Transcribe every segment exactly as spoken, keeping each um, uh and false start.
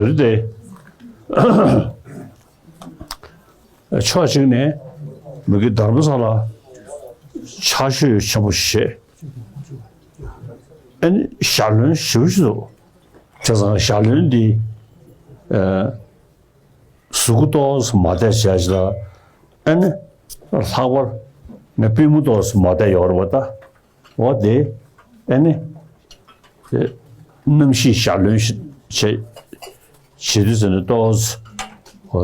རེད་དེ། ཕྱོགས་གཅིག་ནས་མི་གི་དྷརྨ་ས་ལ་ཕྱག་མཆོད་ཆེན་པོ་བྱས། ཨ་ནི་ཞལ་འདོན་ཞུ་ཞུ། བྱས་ཙང་ཞལ་འདོན་འདི། ཨ། གཟུགས་སྐུ་ཏོག་ཙམ་མ་བསྡད་བྱས་ལ། ཨ་ནི་ལྷག་པར་ངས་པུས་མོ་ཏོག་ཙམ་མ་བསྡད་ཡོད་རེད་པ་ད། འོ་དེ། ཨ་ནི། དེ། རྣམ་ཤེས་ཞལ་འདོན་ཞིག་བྱེད། བྱེད་དུས་ཙམ་ནས་ཏོག་ཙམ། འོ།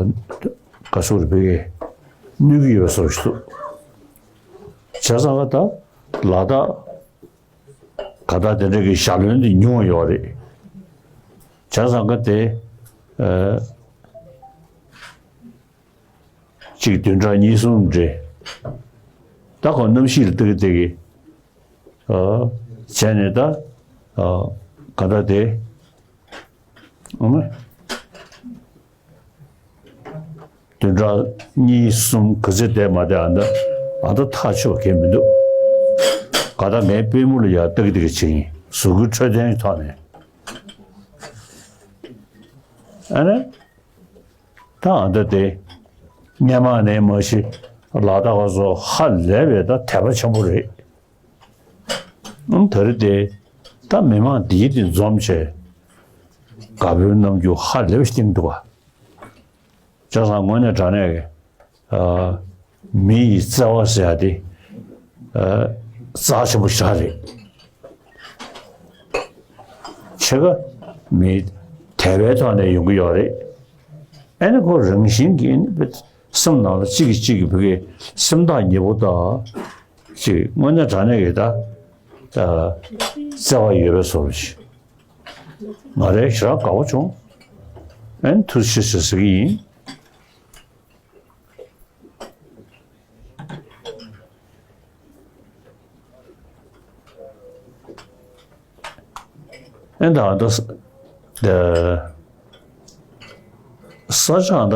ག་ཚོད་རེད་པས། གནོད་ཀྱི་ཡོད་བཟོ་ཞིག་འདུག་བྱས་ཙང་ད་ལ་དྭགས། ག་ད་དེ་འདྲ་གི་ཞལ་འདོན་འདི་ཉུང་ཡོད་རེད། བྱས་ཙང་ག་དེ། ཨ། གཅིག་བདུན་ཕྲག་གཉིས་གསུམ་རེད། ད་ཁོ་རྣམ་ཤེས་ལ་ཏིག་ཏིག་གི། ཨ། བྱས་ནས་ད། ཨ། ག་ད་དེ། ཨ་མ། བདུན་ཕྲག་གཉིས་གསུམ་ག་ཚོད་བསྡད་མ་བསྡད་ཨ་ད། ཨ་ད་ཐག་ཆོད་གང་མི་འདུག་ག་ད་ངའི་པུས་མོ་ལ་ཡ་ཏིག་ཏིག་བྱེད་ཡིན། གཟུགས་སྐུའི་འཕྲོད་བསྟེན་ཐོག་ནས། ཨ་ནི། ད་ཨ་ད་དེ། སྔོན་མ་ནས་མ་གཞི་ལ་དྭགས་པ་ཚོ་ཧ་ལས་པའི་ད་དད་པ་ཆེན་པོ་རེད། ཨང་། ད་རེས་དེ། ད་མི་མང་འདིའི་དེ་འཛོམས་བྱས། དགའ་པོའི་རྣམ་འགྱུར་ཧ་ལས་པའི་སྟེང་འདུག་ག་བྱས་ཙང་དངོས་གནས་དྲང་གནས་ཀྱི། ཨ། མི་ཡི་བརྩེ་བ་ཟེར་ཡ་དེ། ཨ། རྩ་ཆེན་པོ་ཞེ་དྲག་རེད། ཕྱེད་ཀ་མི་དད་པའི་ཐོག་ནས་ཡོང་གི་ཡོད་རེད། ཨ་ནི་ཁོ་རང་བཞིན་གྱིས་ནི་སེམས་ནང་ལ་གཅིག་གིས་གཅིག་གི་བུ་གའི་སེམས་ཐག་ཉེ་པོ་དང་། གཅིག་དངོས་གནས་དྲང་གནས་ཀྱི་ད། ཨ། བརྩེ་བ་ཡོད་པའི་བཟོ་འདྲ་ཞིག་ང་རང་ཞེ་དྲག་དགའ་པོ་བྱུང་། ཨ་ནི་ཐུགས་རྗེ་ཆེ་ཟེར་གྱི་ཡིན། ཨེ་ད་ད་ས་ད་ས་ཆ་ད།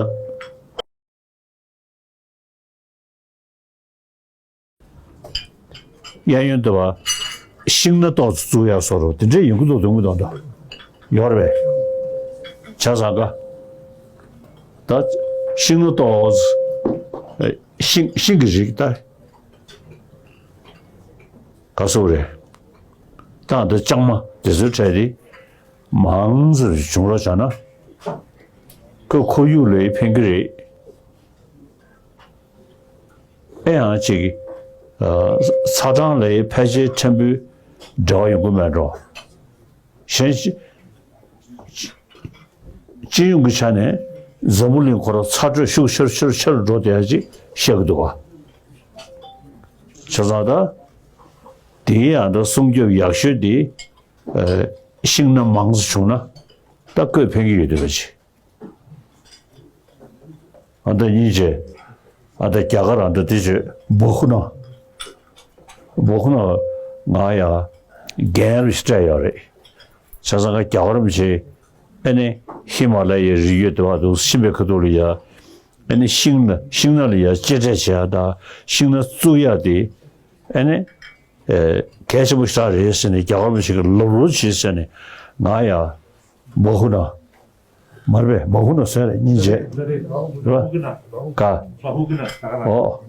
གཡས་གཡོན་དུ་བ་ཤིང་སྣ་ཏོག་ཙམ་བཙུགས་ཡག་བཟོ་འདྲ་དེ་འདྲས་ཡོང་གི་འདུག་འདུག་མི་འདུག་ཡོད་རེད་པས། བྱས་ཙང་ག་ད་ཤིང་སྣ་ཏོག་ཙམ། ཤིང་ཤིང་གི་རིགས་ད། ག་སོགས་རེད། ད་འདི་ལྕང་མ་དེ་ཚོའི་གྲས་དེ་མང་ཙམ་བྱུང་རོགས་བྱས་ན། ཁོ་ཁོར་ཡུག་ལ་ཕན་གྱི་རེད། ཨེ་ཡང་ཅིག་ཨ། ཚ་གྲང་ལ་ཕལ་ཆེར་ཕྲན་བུ་འབྲེལ་བ་ཡོང་གི་མེད་འགྲོ། གཞན་ཅི། སྤྱི་ཡོངས་ཀྱི་ཆ་ནས་འཛམ་བུ་གླིང་ཁོ་རང་ཚ་དྲོད་ཤུགས་ཆེར་ཆེར་ཆེར་འགྲོ་བསྡད་ཡ་ཅིག་བཤད་ཀྱི་འདུག་བ། བྱས་ཙང་ད། དེའི་ཡང་ད་སྲུང་སྐྱོབ་ཡག་ཤོས་དེ། ཨ། ཤིང་སྣ་མང་ཙམ་བྱུང་ན་ད་བཀོད་ཕན་གྱི་ཡོད་འདུག་པ་ཅིག་ཨ་ད་སྙིང་རྗེ། ཨ་ད་རྒྱ་གར་ཨ་ད་དེ་ཆོས་སྦོ་ཧུ་ན། སྦོ་ཧུ་ན་ང་ཡ་རྒན་རུ་ཞིག་སྤྲད་ཡོད་རེད། བྱས་ཙང་ང་རྒྱ་གར་མི་ཆེ། ཨ་ནི་ཧི་མ་ལ་ཡའི་རི་རྒྱུད་དུ་བ་དུ་ཤིང་པའི་ཁ་ཐུག་ལ་ཡ། ཨ་ནི་ཤིང་ན་ཤིང་ན་ལ་ཡ་གཅེས་སྤྲས་བྱེད་ཡ་དང་ཤིང་ན་བཙུགས་ཡ་དེ། ཨ་ནི། ཨེ། གལ་ཆེན་པོ་ཞིག་རེད་ཟེར་ནས་རྒྱ་གར་མི་ཞིག་གིས་ལབ་རོགས་བྱེད་ཟེར་ནས་ང་ཡ། མ་ཧུ་ན། མར་པས་མ་ཧུ་ན་ཟེར་རེད་སྙིང་རྗེ། རེད་པ། ག་ཨོ།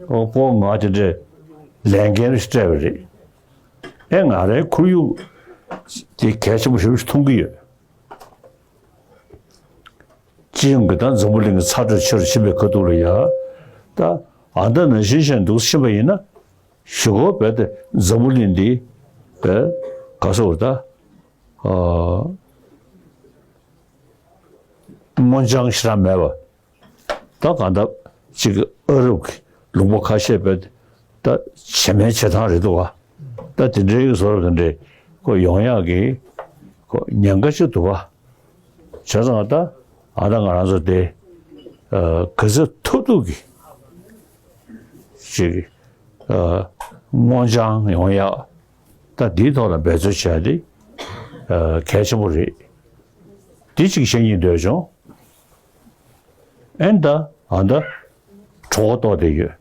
ཨོ་པོ་ང་དེ་འདྲས་ལས་འགན་རེ་སྤྲད་པ་རེད། ཨེ་ང་རའི་ཁོར་ཡུག་དེ་གལ་ཆེན་པོ་ཞེ་པོ་ཞིག་མཐོང་གི་ཡོད། སྤྱི་ཡོངས་ཀྱི་ད་འཛམ་བུ་གླིང་གི་ཚ་དྲོད་ཆེ་རུ་ཕྱིན་པའི་ཁ་ཐུག་ལ་ཡ། ད་ཨ་ད་ནང་བཞིན་བྱས་འདུག་ཕྱིན་པ་ཡིན་ན། གཞུག་གུ་རྦད་དེ་འཛམ་བུ་གླིང་འདི་རྦད་ག་སོགས་ད། ཨ། སྔོ་ལྗང་ཞེ་དྲག་མེད་པ། ད་གང་ལྟར་ཅིག་ཨ་རབ་ཀྱི་ལུང་པ་ཁ་ཤས་རྦད་ད་བྱེ་མའི་བྱེ་ཐང་རེད་འདུག་ག་ད་དེ་འདྲའི་བཟོ་འདྲ་དེ་འདྲའི་ཁོ་ཡོང་ཡག་གི་ཁོ་ཉེན་ཁ་ཅིག་འདུག་ག་བྱས་ཙང་ད་ཨ་ད་ང་རང་ཚོ་དེ་ཨ་ག་ཚོད་ཐུབ་ཐུབ་ཀྱི་ཅིག་ཨ་སྔོ་ལྗང་ཡོང་ཡག་ད་འདིའི་ཐོག་ལ་འབད་རྩོལ་བྱས་ཏེ་ཨ་གལ་ཆེན་པོ་རེད། འདི་ཅིག་བཤད་སྙིང་འདོད་བྱུང་། ཨེ་ད་ཨ་ད་གྲོད་ཁོག་ལྟོགས་བསྡད་ཡོད།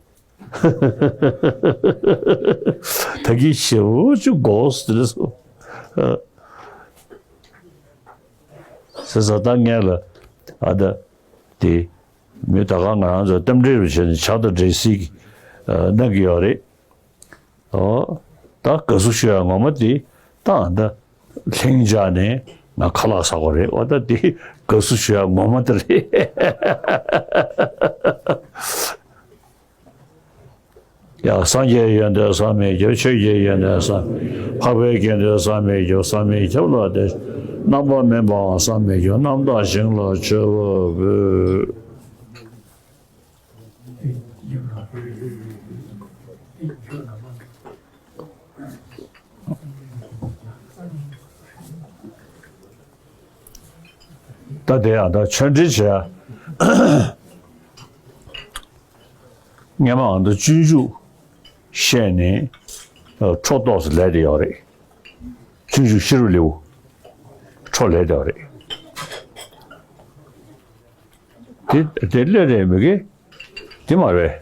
ད་གིན་ཞེ་པོ་ཅིག་དགོས་ཟེར་སོང་། ཨ། ཟེར་ས་ད་ངས་ལ་ཨ་ད་དེ་མི་ད་ག་ང་རང་ཚོ་རྟེན་འབྲེལ་རུ་བྱས་ནས་ཇ་དང་འབྲས་སིལ་གནང་གི་ཡོད་རེད། ཨོ། ད་དགའ་བསུ་ཞུ་ཡ་ངོ་མ་དེ་ད་ད་ལྷིང་འཇགས་ནས་ང་ཁ་ལག་ཟ་དགོས་རེད། ཨོ་ད་དེ་དགའ་བསུ་ཞུ་ཡ་ངོ་མ་དེ་རེད། ཡ། སངས་རྒྱས་ཡོན་ཏན་བསམ་མི་ཁྱབ། ཆོས་ཀྱི་ཡོན་ཏན་བསམ། འཕགས་པའི་དགེ་འདུན་བསམ་མི་ཁྱབ། བསམ་མི་ཁྱབ་ལ་དེ། རྣམ་པར་སྨིན་པའང་བསམ་མི་ཁྱབ། རྣམ་དག་ཞིང་ལ་མཆོད་པ་འབུལ། ད་དེ་ཡང་ད་ཆོས་འབྲེལ་བྱས། སྔས་མ་ང་ཚོ་སྤྱོད་འཇུག་བཤད་ནས་ཁྲོ་ཏོག་ཙམ་ལས་དེ་ཡོད་རེད། སྤྱོད་འཇུག་ཤེས་རབ་ལེའུ་ཁྲོ་ལས་དེ་ཡོད་རེད། དེ་དེ་སླེབས་རེད་མི་དགེ། དེ་མ་རེད།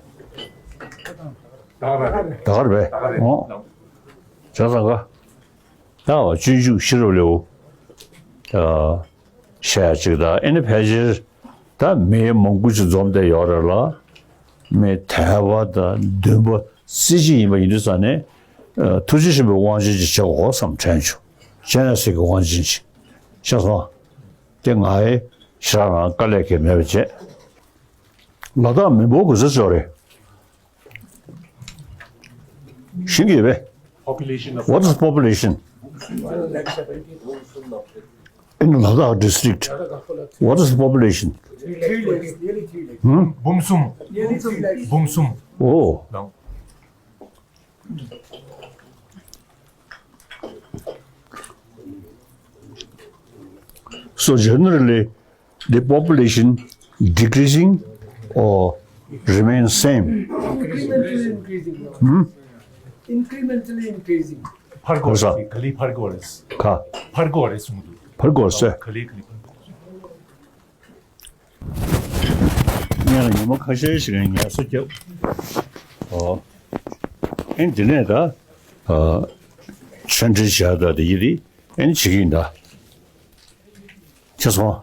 ད་ག་རེད་པས། ཨོ། བྱས་ཙང་ག་ད་སྤྱོད་འཇུག་ཤེས་རབ་ལེའུ། ཨ། བཤད་ཅིག་ད་ཨེ་ནི་ཕལ་ཆེར་ད་མི་མང་པོ་ཅིག་འཛོམས་བསྡད་ཡོད་རེད་ལ། མི་དལ་བ་དང་འདུན་པ་རྩེ་གཅིག་ཡིན་པ་ཡིན་དུས་ཙང་ནས། ཨ། ཐུགས་རྗེ་ཆེན་པོའི་དབང་ཆེན་ཅིག་བྱེད་དགོས་བསམ་དྲན་བྱུང་། སྤྱན་རས་གཟིགས་ཀྱི་དབང་ཆེན་ཅིག་ཤེས་སོང་། དེ་ང་ཡི་ཞེ་དྲག་རང་དཀའ་ལས་ཁེལ་མེད་པ་བྱས། ལ་དྭགས་མི་འབོར་ག་ཚོད་ཡོད་རེད། ཤེས་ཀྱི་ཡོད་པས། Population of What is population in Ladakh district? What is the population? ཧུམ། འབུམ་གསུམ། འབུམ་གསུམ། Oh. ལགས། So generally, the population decreasing or remain same? Incrementally increasing. Hmm? Incrementally increasing. འཕར་གོ་རེད། ག་ལེ་འཕར་གོ་རེད། ག་འཕར་གོ་རེད་གསུངས་འདུག་འཕར་གོ་རེད། ག་ལེ་ག་ལེ་འཕར་གོ་རེད། ངས་ལ་ཉི་མ་ཁ་ཤས་ཤིག་ངལ་གསོ་བརྒྱབ། ཨོ། ཨེ་འདི་ནས་ད། ཨ། ཆོས་འབྲེལ་བྱས་ད་དེ་ཡི་རི་ཨེ་བྱེད་ཀྱི་ཡིན་ད། ཁྱེད་སོང་